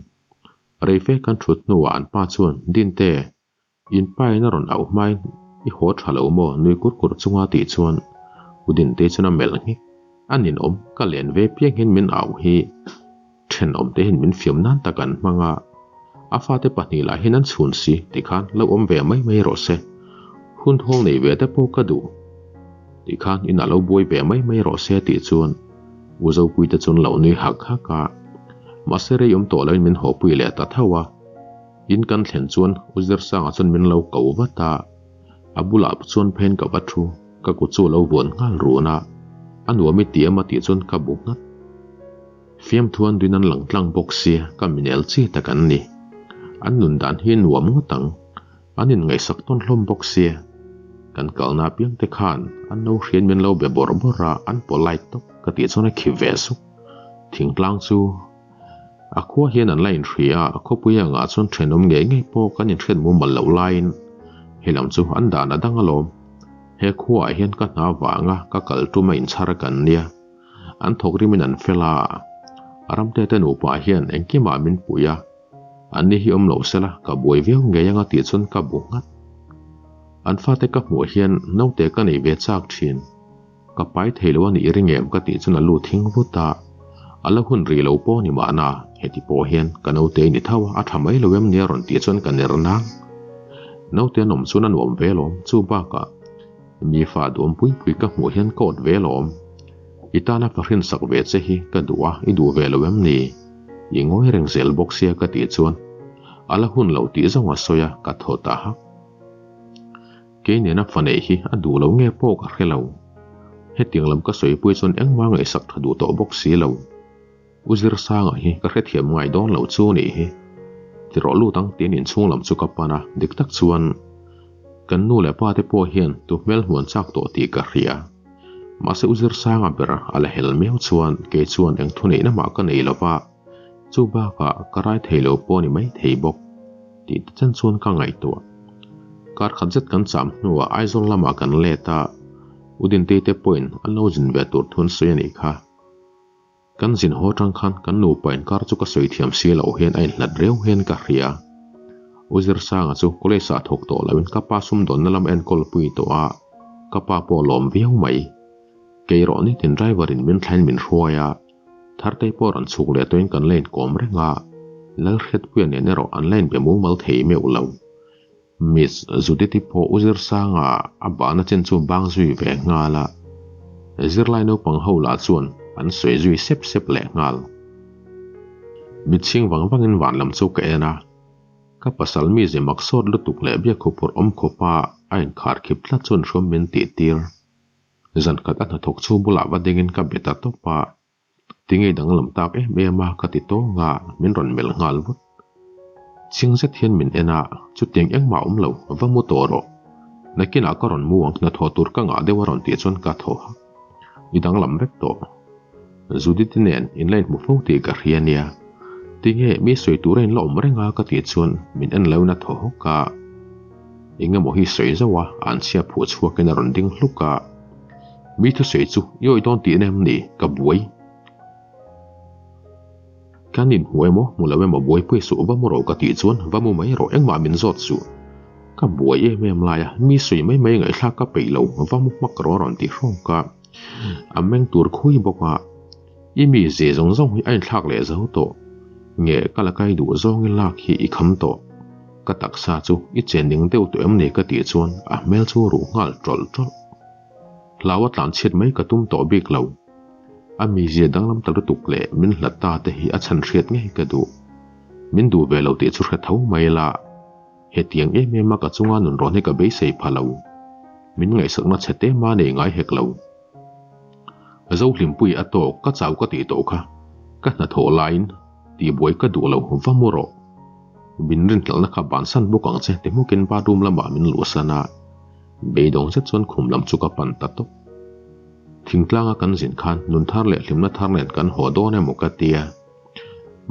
Reife kan thut hnuah an pa chuan, Dinte, In pain a rawn auh hmain i haw tha lo maw nui kur kur chunga tih chuan U Dintei chuan a melh nghek. A ninawm, ka len ve piang hian min auh hi thenawm te hian min fiam nan tak an hmang a, a fate pahnih lah hian an chhun si tikhan lo awm ve mai mai rawh se, hun thawl nei ve te pawh ka duh tikhan inah lo buai ve mai mai rawh se tih chuan U Zopuite chuan lo nui hak hak a, mahse rei awm tawh loin min hawpui leh ta tho a. In kan thlen chuan U Zirsanga chuan min lo ko vat a, a bulah chuan phen ka va thu, ka kut chu a lo vuan nghal run a, a nuam i ti em a tih chuan ka bu nghat. Fiamthu an duin an lang tlang bawk sia, ka minel chi tak an ni. An nun dan hi nuam ngawt ang, an inngaihsak tawn hlawm bawk sia. Kan kalna apiang te khan an lo hriain min lo be bawrh bawrh a, an polite tawp ka tih chuan a khi ve zuk. Thingtlang chu. A khua hian an la inhria a, khawpui angah chuan thenawm ngei ngei pawh kan inhriat mumal loh laiin helam chu an dan a dang alawm. He khuaah hian ka hna vanga ka kal tum a inchhar kan nia. An thawk rimin an fel a, Ramte te nupa hian engkimah min pui a, anni hi awm lo sela ka buai viau ngei anga tih chuan ka bu nghat. An fate ka hmuh hian naute ka nei ve chak thin. Ka pai thei lo a nih ring em ka tih chuan a lu thing vut a, a la hun rih lo pawh ni mahna, heti pawh hian ka naute i ni tho a, a tha mai lo em nia rawn tih chuan ka ner nang. Naute an awm chuan a nuam ve lawm, chu bakah mi fa duam pui pui ka hmuh hian ka awt ve lawm. I tana ka hrinsak ve che hi ka duh a, i duh ve lo em ni? I ngawi reng zel bawk sia ka tih chuan a la hun lo tih zawng a sawi a, ka thaw ta hak. Kei nena fa neih hi a duh lo nge pawh ka hre lo. Hetiang lam ka sawipui chuan engmah ngaihsak tha duh tawh bawk si lo. U Zirsanga hi ka hrethiam ngai dawn lo chu nih hi. Ti rawh lut ang tiin inchhung lam chu ka pan a, dik tak chuan kan nu leh pa te pawh hian tu hmel hmuan chak tawh tih ka hria. Mahse U Zirsanga ber a la hel miau chuan kei chuan eng thuneihna mah ka nei lo va, chu bakah ka rai thei lo pawh ni mai thei bawk. Tih te chen chuan ka ngaihtuah. Kar khat zet kan cham hnuah Aizawl lamah kan let a, U Dintei te pawhin an lo zin ve tur thu an sawi a nih kha. Kan zin haw tang khan kan nupa inkar chu ka sawi thiam si loh hian a inhlat riau hian ka hria. U Zirsanga chu college ah thawk tawh loin ka pa sumdawnna lam enkawl pui tawh a, ka pa pawh lawm viau mai. Kei rawh nitin driver in min thlain min hruai a, Thartei pawh rawn chhuk leh tawhin kan la inkawm reng a, Lalhriatpuia nen erawh an la inbe mumal thei meuh lo. Miss Judith-i pawh U Zirsanga a bahna chen chu bang zui ve nghal a, zirlai naupang ho lah chuan an sawi zui sep sep leh nghal. Mitchhing vang vangin van lam chu ka en a, ka pasal mize mak sawt lutuk leh biakhuphurh awm khawpa. a inkhar khip tlat chuan hruam min tih tir. Zan khat a hnathawk chu bulah va dingin ka be ta tawp a, Tinge danglam tak em em a ka ti tawng a, min rawn melh nghal vut. Ching zet hian min en a, chutiang engmah awm lo, va mu tawh rawh. Nakinah ka rawn mu ang, hnathawh tur ka ngah deuh a rawn tih chuan ka thaw hak. I danglam vek tawh. Judith-i nen in la inhmu fo tih ka hria nia. Tinge mi sawi tura in la awm reng a ka tih chuan min en loin a thaw hawk a. Engemaw hi sawi zauh a, an chhia phuah chhuakin a rawn ding hluk a. Mi thusawi chu i awih dawn tihna em ni? Ka buai. Kan inhmu emaw, hmu lo emaw buaipui suh va mu rawh ka tih chuan va mu mai rawh engmah min zawt suh. Ka buai em em lai a, mi sawi mai mai ngaihthlak ka peih lo, va mu hmak rawh a rawn ti hrawk a. A meng tur khui bawk a, I mi ze zawng zawng hi a inthlak leh zo tawh. Nge ka la kai duh zawngin lak hi i kham tawh. Ka taksa chu i chen ning deuh tawh em ni ka tih chuan a hmel chu ruh nghal tawlh tawlh. Hlau a tlan chhiat mai ka tum tawh bik lo. A mizia danglam ta lutuk leh min hlat ta te hi a chhan hriat ngei ka duh. Min duh ve lo tih chu hre tho mai la. Hetiang em em a ka chunga nun rawn hi ka beisei pha lo. Min ngaihsakna chhe te ma nei ngai hek lo. Zohlimpui a tawk ka chau ka tih tawh kha. Ka hnathawh laiin tihbuai ka duh lo va mu rawh. Min rinhlalhna kha bansan bawk ang che ti hmukin bathroom lamah min luhsan a. Beidawng zet chuan khum lam chu ka pan ta tawp. Thingtlanga kan zin khan nun thar leh hlimna thar nen kan haw dawn emaw ka tia.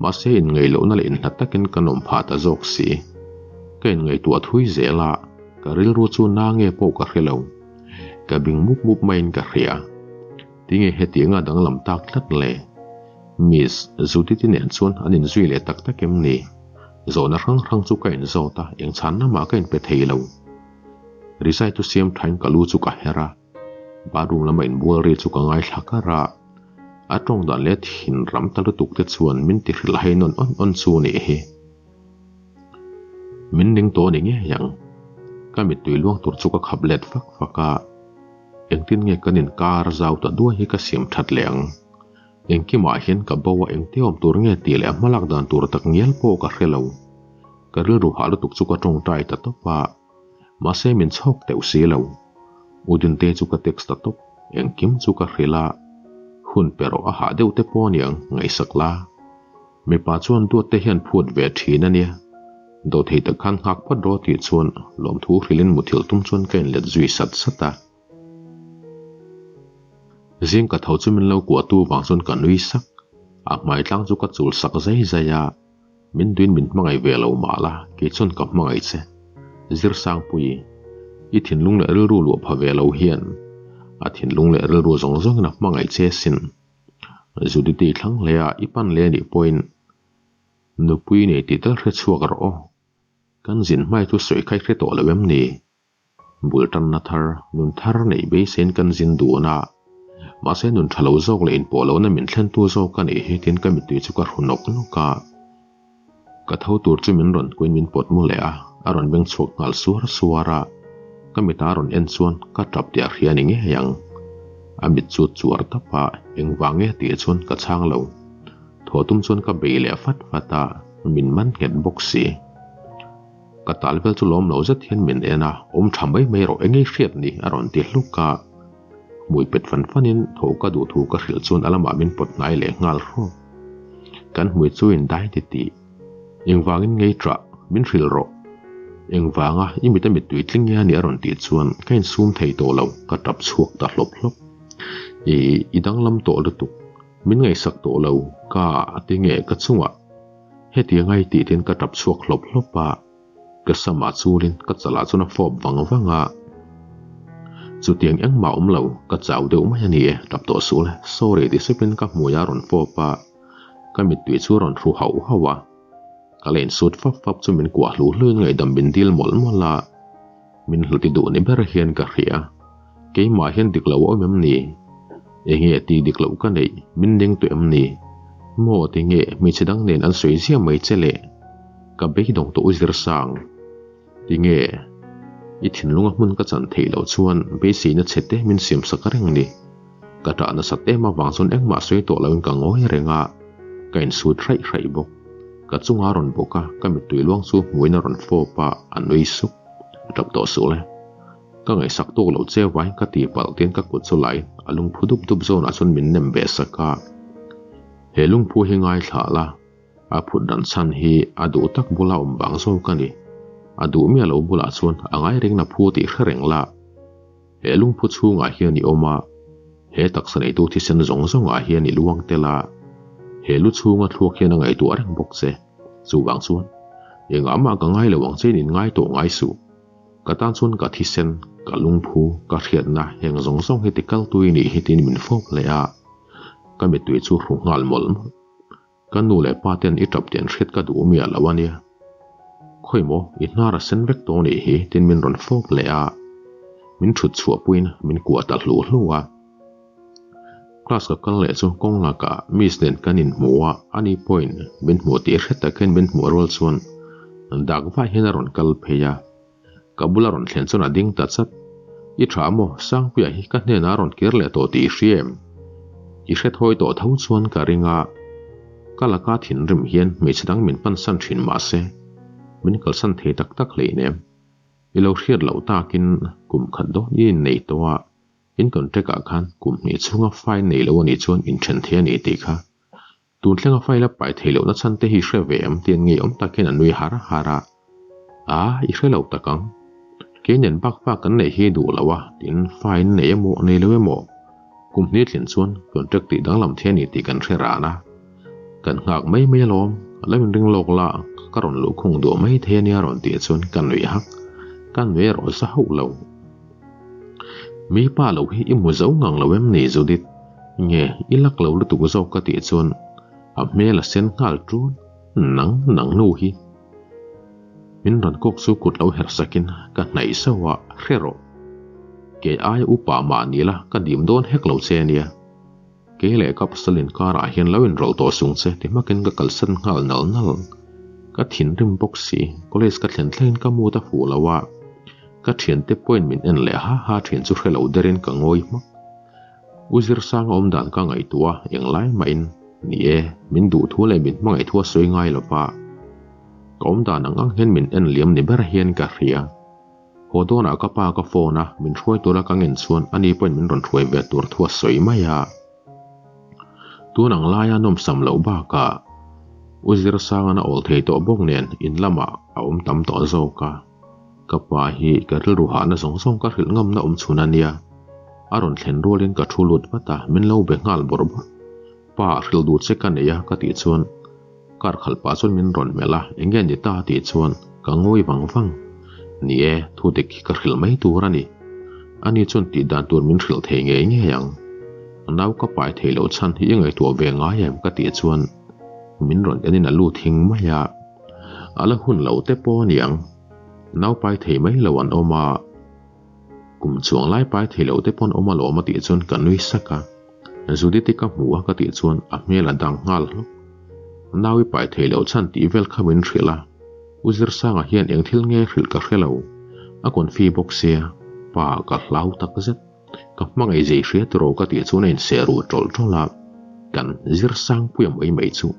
Mahse inngaihlohna leh inhlat takin kan awm phah ta zawk si. Ka inngaihtuah thui zel a, ka rilru chu na nge pawh ka hre lo. Ka bing mup mup maiin ka hria. Tinge hetianga danglam tak tlat le? Miss Judith-i nen chuan an inzui leh tak tak em ni? Zawhna hrang hrang chu ka inzawt a, engchhanna mah ka inpe thei lo. Rizai chu siam thain ka lu chu ka her a, bathroom lama inbual ri chu ka ngaithla kar a, a tawng dan leh thin ram ta lutuk te chuan min ti hrilh hai nawn awn awn chu nih hi. Min ning tawh ni ngei ang. Ka mittui luang tur chu ka khap let fak fak a, engtin nge kan inkar zau ta duai hi ka siam that leh ang. Engkimah hian ka bo a engte awm tur nge tih leh a hmalak dan tur tak ngial pawh ka hre lo. Ka rilru hah lutuk chu ka tawngtai ta tawp a, mahse min chhawk teuh si lo. U Dinte chu ka text ta tawp, engkim chu ka hrilh a, hun pe rawh a hah deuh te pawh aniang ngaihsak la. Mipa chuan duat te hian phut ve thin a nia, dawhthei tak khan nghak phawt rawh tih chuan lawmthu hrilhin muthilh tum chuan ka inlet zui sat sat a. Zing ka tho chu min lo kuah tu vang chuan ka nui sak, a hmai tlang chu ka chul sak zai zai a. Min duin min hmangaih ve lo mah la, kei chuan ka hmangaih che. Zirsangpui, i thinlung leh rilru luah pha ve lo hian a thinlung leh rilru zawng zawngin a hmangaih che sin. Judith-i thlang hle a, i pan leh anih pawhin nupui nei tih tal hre chhuak rawh aw. Kan zin hmai chu sawi kha i hre tawh lo em ni? Bul tanna thar, nun thar neih beiseiin kan zin dun a, mahse nun tha lo zawk leh inpawh lohna min thlentu zawk a nih hi tiin ka mittui chu ka hru nawk nawk a. Ka tho tur chu min rawn kuin min pawt mu leh a, a rawn beng chhuak nghal suar suar a, ka mita a rawn en chuan ka tap tih a hria ni ngei ang. A mit chu chuar tap a, engvang nge tih chuan ka chhang lo. Thaw tum chuan ka bei leh fat fat a, min man nghet bawk si. Ka tal vel chu lawm lo zet hian min en a, awm tha mai mai rawh engei hriat ni a rawn ti hluk a. Hmui pet fan fan in tho ka duh thu ka hrilh chuan a lamah min pawt hnai leh nghal hrawk. Kan hmui chu in dai ti tih. Engvangin ngei ṭah, min hrilh rawh. Engvanga i mit a mittui tling nge a nih a rawn tih chuan ka insum thei tawh lo, ka ṭap chhuak ta hlawp hlawp. I, i danglam tawh lutuk. Min ngaihsak tawh lo, ka ti nge ka chungah. Hetiang ai tih tin ka tap chhuak hlawp hlawp a, ka samah chulin ka chalah chuan a fawp vang vang a. Chutiang engmah awm lo, ka chau deuh mai a ni e, tap tawh suh le, sorry ti sepin ka hmui a rawn fawp a, ka mittui chu a rawn hru hauh hauh a. Ka la insut fap fap chu min kuah hlu hluin ngaihdam min dil mawlh mawlh a, min hluti duh ni ber hian ka hria. Keimah hian dik lo a awm em ni? Enge tih dik loh ka neih, min ning tawh em ni? Maw tinge hmeichhe dang nen an sawi ziah mai che le? Ka beidawng tawh u Zirsang. Tinge i thinlunga hmun ka chan theih loh chuan beiseina chhe te min siam sak reng ni. Ka ṭah nasat em avang chuan engmah sawi tawh loin ka ngawi reng a, ka insut hraih hraih bawk. Ka chunga a rawn bawk a, ka mittui luang chu hmuin a rawn fawp a, a nui sup. Ṭap tawh suh le. Ka ngaihsak tawk loh che vai ka ti palh tiin ka kut chu lain a lungphu dup dup zawnah chuan min nem ve sak a. He lungphu hi ngaithla la, a phut dan chhan hi a duh tak bula awm vang zawk a ni. A duh miah lo bulah chuan a ngai rengna phu tih hre reng la. He lungphu chhungah hian i awm a, he taksa neitu thisen zawng zawngah hian i luang tel a, he lu chhunga thluak hian a ngaihtuah reng bawk che. Chuvang chuan, engah mah ka ngai lo ang che in inngai tawh ngai suh. Ka tan chuan ka thisen, ka lungphu, ka hriatna heng zawng zawng hi tikaltu i nih hi tiin min fawp hle a, ka mittui chu hru nghal mawlh mawlh. Ka nu leh pa ten i tap tih an hriat ka duh miah lo a nia. Khawi maw, i hnar a sen vek tawh nih hi tiin min rawn fawp leh a, min thut chhuah puiin min kuah ta hlu hlu a. Class ka kal leh chu kawng lakah miss nen kan inhmu a, ani pawhin min hmuh tih hre takin min hmuh rual chuan dak vah hian a rawn kal phei a. Ka bula rawn thlen chuan a ding ta chat. I tha maw, Sangpuia hi ka hnenah a rawn kir leh tawh tih i hria em? I hre thawi tawh tho chuan ka ring a, ka laka thinrim hian hmeichhe dang min pansan thin mahse min kalsan thei tak tak hleinem. I lo hriat loh takin kum khat dawn i innei tawh a, in contract ah khan kum hnih chhunga fine nei lo a nih chuan inthen thei a ni tih kha Tun thlenga file a pai theih lohna chhan te hi hre ve em tian ngeiawm takin a nui har har a. A, i hre lo tak ang. Kei nen bak bak kan neih hi duh lo a, tin file nei emaw nei lo emaw kum hnih tlin chuan contract tih danglam thei a ni tih kan hre ran a. Kan nghak mai mai alawm, lo inring lawk la, ka rawn luhkhung duah mai thei a nia rawn tih chuan ka nui hak. Ka nui erawh za hauh lo. Mi pa lo hi i hmu zo ngang lo em ni Judith? Nge i lak lo lutuk zawk ka tih chuan a hmel a sen nghal ṭun nang nang nu hi. Min rawn kawk chu kut lo herh sakin ka hnaih sauh a, hre rawh. Kei aia upa mah ni la ka dim dawn hek lo che ania. Kei leh ka pasal inkarah hian lo inrawlh tawh sung che ti hmakin ka kalsan nghal nal nal. Ka thinrim bawk si, college ka thlen thlengin ka mood a fuh lo a, ka thiante pawhin min en leh ha ha thin chu hre lo derin ka ngawi hmak. U Zirsanga awm dan ka ngaihtuah a, englai mahin, ni e, min duh thu leh min hmangaih thu a sawi ngai lo va, ka awm dan ang ang hian min en liam ni ber hian ka hria. Haw dawnah ka pa ka phone a, min hruai tura ka ngen chuan ani pawhin min rawn hruai ve tur thu a sawi mai a. Tun ang laia nawmsam loh bakah U Zirsanga'n a awl thei tawh bawk nen in lamah a awm tam tawh zawk a. Ka pa hi ka rilru hahna zawng zawng ka hrilh ngamna awm chhun a nia. A rawn thlen rualin ka thu lut vat a, min lo be nghal bawrh bawrh. Pa, hrilh duh che ka nei a ka tih chuan Car khalh pah chuan min rawn melh a, enge ni ta tih chuan ka ngawi vang vang. Ni e, thu dik hi ka hrilh mai tur a ni. Ani chuan tih dan tur min hrilh thei ngei ngei ang. Nau ka pai thei loh chhan hi i ngaihtuah ve ngai em ka tih chuan min rawn enin a lu thing mai a. A la hun lo te pawh a ni ang. Nau pai thei mai lo an awm a. Kum chuang lai pai thei lo te pawn awm alawm a tih chuan ka nui sak a. Judith-i ka hmu a ka tih chuan a hmel a dang nghal hlawk. Nau i pai thei loh chhan tih vel kha min hrilh a, U Zirsanga hian eng thil nge hrilh ka hre lo. A confi bawk sia, pa ka hlau tak zet. Ka hmangaih zei hria tiraw ka tih chuan a inseh ruh tawlh tawlh a, kan Zirsangpuia mai mai chu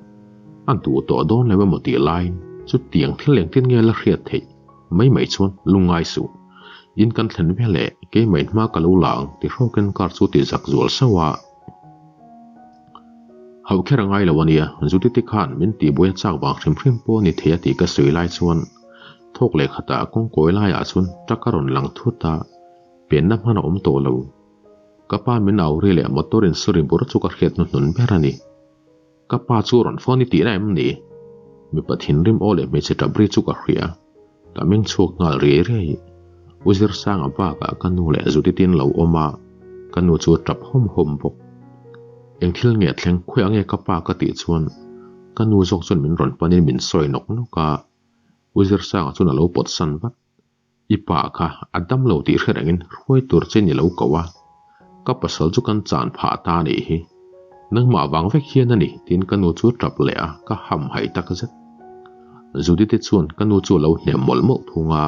a duh tawh dawn lo emaw tih laiin chutiang thil engtin nge la hriat theih? Mai mai chuan lungngai suh. In kan thlen vel e, keimah hma ka lo la ang ti hrawkin car chu ti zak zual sauh a. Hauh kher a ngai lo ania, Judith-i khan min tihbuai a chak vang hrim hrim pawh a ni thei a tih ka sawi lai chuan thawk leh khatah kawngkawi laiah chuan truck a rawn lang thut a, penna hman a awm tawh lo. Ka pa min au ri leh motor in suri bur chu ka hriat hnuhnun ber a ni. Ka pa chu rawn phone i tihna em ni? Mipa thinrim aw leh hmeichhe tap ri chu ka hria. Ka meng chhuak nghal riai riai. U Zirsanga bakah ka nu leh Judith-in lo awm a, ka nu chu a tap hawm hawm bawk. Eng thil nge thleng khawiah nge ka pa ka tih chuan ka nu zawk chuan min rawn panin min sawi nawk nawk a, U Zirsanga chuan a lo pawt san vat. I pa kha a dam lo tih hre rengin hruai tur che ni lo ko a, ka pasal chu kan chan phah ta a nih hi. Nangmah vang vek hian a ni tiin ka nu chu tap leh a, ka ham hai tak zet. Judith-i chuan ka nu chu a lo hnem mawlh mawlh thung a,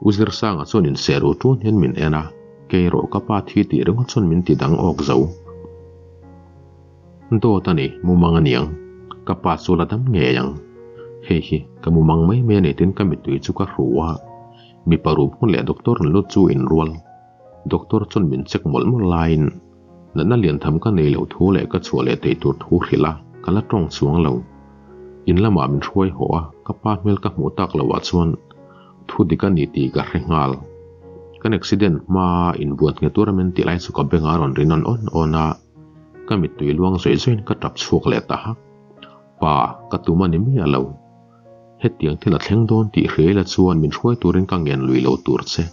U Zirsanga chuan inseh ru ṭun hian min en a, kei erawh ka pa thi tih ringawt chuan min ti dang awk zo. Dawt a ni, mumang a niang. Ka pa chu la dam ngei ang. Hei hi ka mumang mai mai a ni tiin ka mittui chu ka hru a. Mipa rum hmun leh doctor rawn lut chu inrual. Doctor chuan min check mawlh mawlh laiin natna lian tham ka nei loh thu leh ka chhuah leh theih tur thu hrilh a, ka la tawng chuang lo. In lamah min hruai haw a, ka pa hmel ka hmuh tak loh ah chuan thu dik a ni tih ka hre nghal. Kan accident hma inbuan nghet tura min tih lai chu ka beng a rawn ri nawn awn awn a, ka mittui luang zawih zawihin ka tap chhuak leh ta hak. Pa, ka tum a ni miah lo. Hetiang thil a thleng dawn tih hria ila chuan min hruai turin ka ngen lui lo tur che.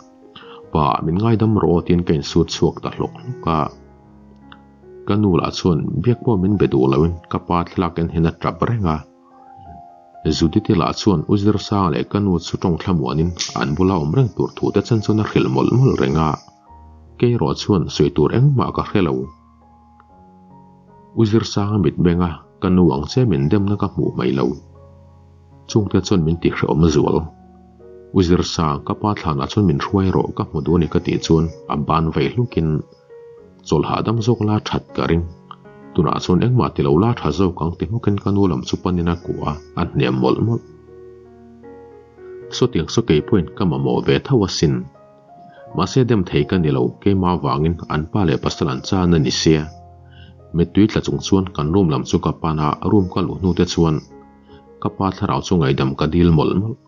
Pa, min ngaidam rawh aw tiin ka insut chhuak ta hlawk hlawk a. Ka nu lah chuan biak pawh min be duh loin ka pa thlalak en hian a tap reng a. Judith-i lah chuan U Zirsanga leh ka nu chu tawng thlamuanin an bula awm reng tur thu te chen chuan a hrilh mawlh mawlh reng a. Kei erawh chuan sawi tur engmah ka hre lo. U Zirsanga mit beng a, ka nu ang che min demna ka hmuh mai lo. Chungte chuan min ti hrehawm zual. U Zirsang, ka pa thlanah chuan min hruai rawh ka hmu duh a ni ka tih chuan a ban vei hlukin chawl hahdam zawk la that ka ring. Tunah chuan engmah ti lo la tha zawk ang ti hmukin ka nu lam chu panin a kuah a, a hnem mawlh mawlh. Sawtiang saw kei pawhin ka mamawh ve tho asin. Mahse dem thei ka ni lo, keimah avangin an pa leh pasal an chan a ni sia. Mittui tla chung chuan kan room lam chu ka pan a, room ka luh hnu te chuan ka pa thlarau chu ngaihdam ka dil mawlh mawlh.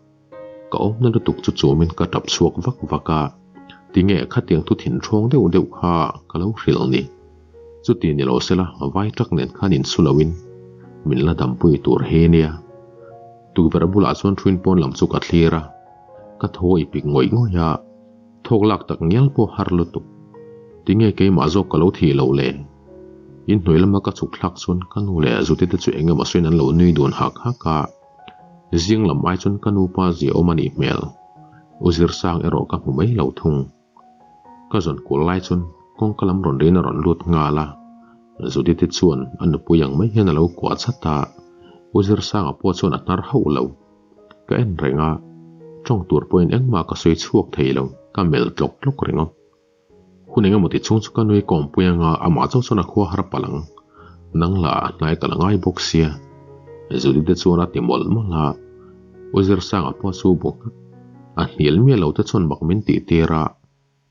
Ka awmna lutuk chu chumin ka tap chhuak vak vak a, tinge khatiang thu thin ṭhawng deuh deuh kha ka lo hrilh ni. Chuti ni lo sela vai ṭak nen khan insu loin min la dampui tur hi nia. Tukverh bulah chuan ṭhuin pawn lam chu ka thlir a. Ka thaw i pik ngawih ngawih a, thawk lak tak ngial pawh har lutuk. Tinge keimah zawk ka lo thih loh le? In hnuai lama ka chhuk thlak chuan ka nu leh Zute te chu eng emaw sawiin an lo nui dun hak hak a. Zing lam ai chuan ka nupa zia awm a nih hmel. U Zirsang erawh ka hmu mai lo thung. Ka zawn kual lai chuan kawngka lam rawn riin a rawn lut nghal a. Zute te chuan a nupui ang mai hian a lo kuah chat a, U Zirsanga pawh chuan a hnar hauh lo. Ka en reng a, tawng tur pawhin engmah ka sawi chhuak thei lo, ka melh tlawk tlawk ringawt. Hun engemaw ti chhung chu ka nui kawmpui anga amah chauh chuan a khua har palh ang. Nang lah a hnai ka la ngai bawk sia. Zudi te chuan a ti mawlh mawlh a, U Zirsanga pawh chu bu nghat. A hnial miah lo te chuan mak min tih tir a,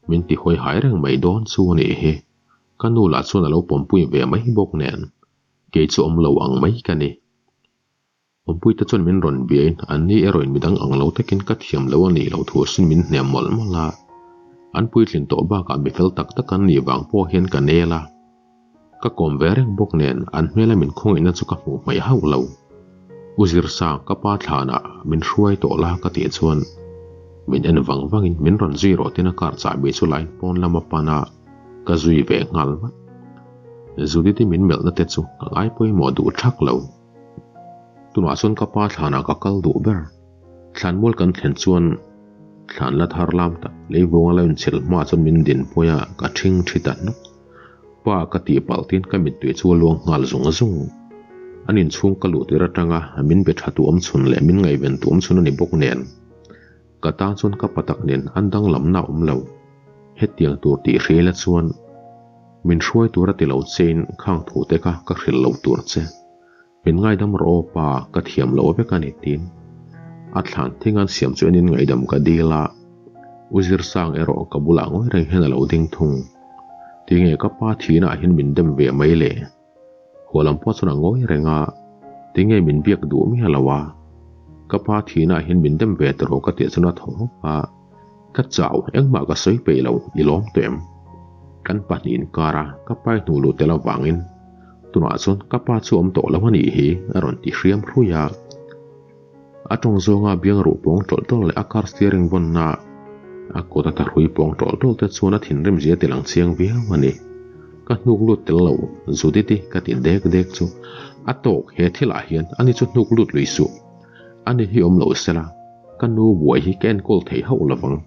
min ti hawi hai reng mai dawn chu a nih hi. Ka nu lah chuan a lo pawmpui ve mai bawk nen, kei chu awm lo ang mai ka ni. Awmpuite chuan min rawn biain an ni erawhin midang ang lo takin ka thiam lo a nih loh thu sin min hnem mawlh mawlh a. An puitlin tawh bakah mi fel tak tak an nih vang pawh hian ka nel a. Ka kawm ve reng bawk nen an hmela min khawngaihna chu ka hmuh hmaih hauh lo. U Zirsang ka pa thlanah min hruai tawh la ka tih chuan min en vang vangin min rawn zui rawh tina car chahbi chu lain pawn lama pan a ka zui ve nghal vat. Judith-i min melhna te chu ka ngai pawimawh duh thak lo. Tunah chuan ka pa thlanah ka kal duh ber. Thlanmual kan thlen chuan thlan la thar lam tak leivunga lo inchhilh hmaah chuan min dinpui a, ka ṭhing ṭhi ta hnuk. Pa ka tih palh tin ka mittui chu a luang nghal zung zung. An inchhung ka luh tir aṭanga min be ṭha tu awm chhun leh min ngaihven tu awm chhun a ni bawk nen. Ka tan chuan ka pa tak nen an danglamna a awm lo. Hetiang tur tih hria ila chuan min hruai tur a ti lo chein khang thu te kha ka hrilh lo tur che. Min ngaidam rawh aw pa, ka thiam lo vek a ni tiin a thlan thing an siam chu enin ngaihdam ka dil a. U Zirsang erawh ka bulah ngawi reng hian a lo ding thung. Tinge ka pa thihna ah hian min dem ve mai le? Hualam pawh chuan a ngawi reng a, tinge min biak duh miah lo a? Ka pa thihna ah hian min dem ve tawh ka tih chuan a thaw hawk a, ka chau engmah ka sawi peih lo, i lawm tawh em? Kan pahnih inkar a, ka pa i hnuh luh tel avangin tunah chuan ka pa chu awm tawh lo a nih hi a rawn ti hriam hruai a. A tawng zawnga biang ruh pawng tawlh tawlh leh a car steering vawnna a kut a thahrui pawng tawlh tawlh te chuan a thinrim zia ti lang chiang viau a ni. Ka hnuk lut tel lo, Judith-i ka ti dek dek chu a tawk he thilah hian ani chu hnuk lut lui suh. Ani hi awm lo sela, ka nu buai hi ka enkawl thei hauh lovang.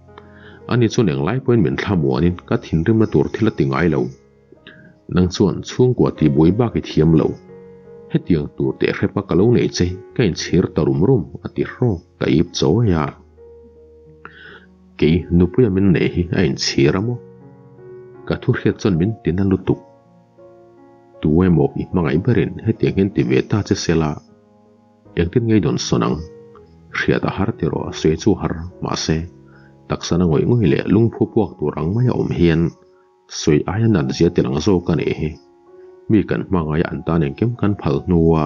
Ani chuan englai pawhin min thlamuanin ka thinrimna tur thil a ti ngai lo. Nang chuan chhungkua tih buai bak i thiam lo. Hetiang tur teh hrepa ka lo nei che ka inchhir ta rum rum a ti hrawk ka ip chawi a. Kei nupuia min nei hi a inchhir a maw? Ka thu hriat chuan min ti na lutuk. Tu emaw i hmangaih berin hetiang hian ti ve ta che sela. Engtin ngei dawn sawn ang? Hriat a har tiraw a sawi chu har, mahse, Taksa na ngawih ngawih leh lungphu puak tur ang maia awm hian sawi aia nat zia ti lang zawk a nih hi. Mi kan hmangaia an tan engkim kan phal hnua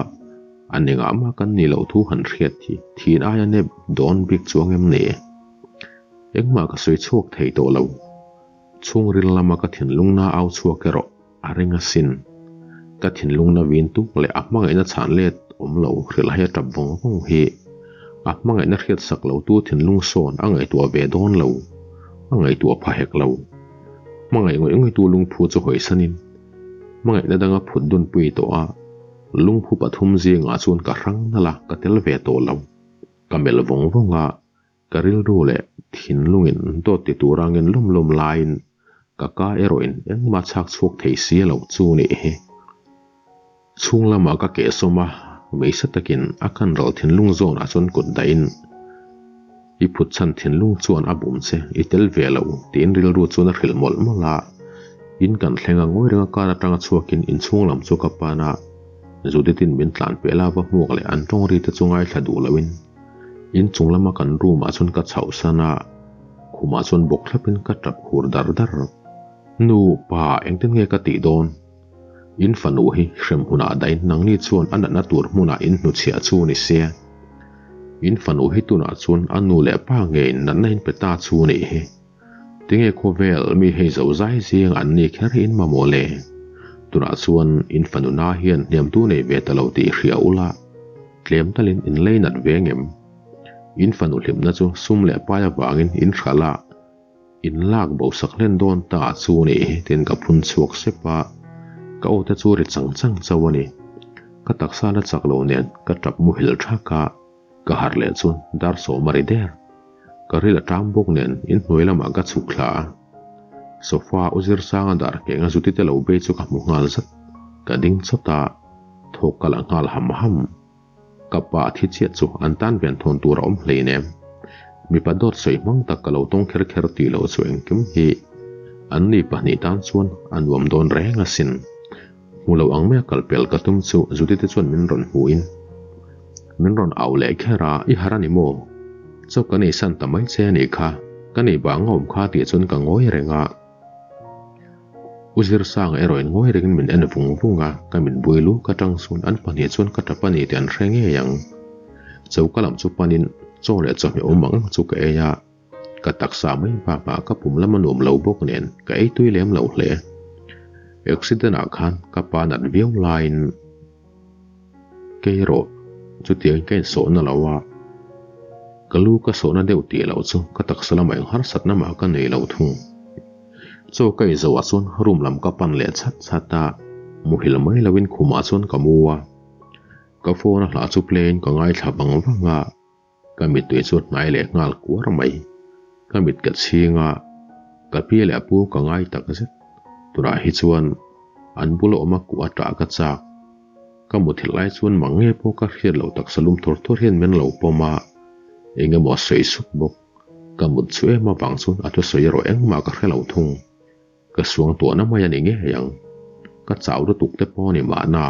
an engah mah kan nih loh thu han hriat hi thin aia nep dawn bik chuang em ni? Engmah ka sawi chhuak thei tawh lo. Chhungril lama ka thinlungna au chhuak erawh a ring asin. Ka thinlungna vin tuk leh a hmangaihna chhan let awm lo hrilh hai a tap vawng vawng hi. A hmangaihna hriat sak lo tu thinlung sawn a ngaihtuah ve dawn lo, a ngaihtuah pha hek lo. Hmangaih ngawih ngawih tu lungphu chu hawisanin hmangaihna danga phut dunpui tawh a, lungphu pathum zingah chuan ka hrang nalh a, ka tel ve tawh lo. Ka melh vawng vawng a, Ka rilru leh thinlungin dawt ti tur angin lawm lawm laiin ka ka erawhin engmah chhak chhuak thei si lo chu nih hi. Chhung lamah ka keh sawm a, meisa takin a kan ral thinlung zawnah chuan kut dahin i phut chhan thinlung chuan a bum che i tel ve lo tiin rilru chuan a hrilh mawlh mawlh a. In kan thleng a ngawi renga kar atanga chhuakin inchhung lam chu ka pan a, Juditin min tlan peh la va hmuak leh an tawng ri te chu ngaithla duh loin In chung lama kan room ah chuan ka chhoh san a, khumah chuan bawk thlapin ka tap khur dar dar. Nu, pa, engtin nge ka tih dawn? In fanu hi hrem hunah dahin nangni chuan a natna tur hmunah in hnuchhiah chu ni sia. In fanu hi tunah chuan a nu leh pa ngeiin natna in pe ta chu nih hi. Tinge khawvel mi hei zo zai zing an ni kher hi in mamawh le? Tunah chuan in fanu na hian hniamtu nei ve ta lo tih hria ula, tlem talin in lei nat ve ngem? In fanu hlimna chu sum leh pai avangin in hralh a, in lak bo sak hlen dawn ta chu nih hi tiin ka phun chhuak sep a, ka aw te chu ri chang chang chauh a ni. Ka taksa la chak lo nen ka tap muhil thak a. Ka harh leh chuan dar sawm a ri der. Ka ril a tang bawk nen inhnuai lamah ka chhuk thla a. Sofa u zir sanga dar keng a zuti te lo bei chu ka hmu nghal zat. Ka ding chawt a, thawk ka la nghal ham ham. Ka pa a thi chiah chu an tan ven thawn tur a awm hleinem. Mipa dawt sawi hmang tak ka lo tawng kher kher tih loh chu engkim hi an ni pahnih tan chuan a nuam dawn reng asin. Hmu lo ang maia kal pel ka tum chu Judy te chuan min rawn hmuhin min rawn au leh kher a, I harh a ni maw? Chaw ka nei san ta mai che a nih kha, ka nei bang a awm kha tih chuan ka ngawi reng a. U Zirsanga erawhin ngawi rengin min en vung vung a, ka mit bui lu ka tang chuan an pahnih chuan ka tap a ni tih an hre ngei ang. Choka lam chu panin chaw leh chawhmeh awm ang chu ka ei a. Ka taksa mai bakah ka pum lam a nuam lo bawk nen ka ei tui lem lo hle. Accident ah khan ka pa nat viau laiin kei erawh chutiangin ka insawhna lo a, ka lu ka sawhna deuh tih loh chu ka taksa lamah eng harsatna mah ka nei lo thung. Chaw ka ei zoh ah chuan room lam ka pan leh chhat chhat a, muhil mai loin khumah chuan ka mu a, ka phone a hlah chu play in ka ngaithla vang vang a. Ka mittui chu hnai leh nghal kuar mai. Ka mit ka chhing a, ka pi leh a pu ka ngai tak zet. Tunah hi chuan an bula awm a kuh a ṭah ka chak. Ka muthilh lai chuan mang nge pawh ka hriat loh taksa lum thur thur hian min lo pawm a, eng emaw a sawi sup bawk. Ka mut chu em avang chuan a thusawi erawh engmah ka hre lo thung. Ka suang tuahna mai a ni ngei ang. Ka chau lutuk te pawh a ni mahna.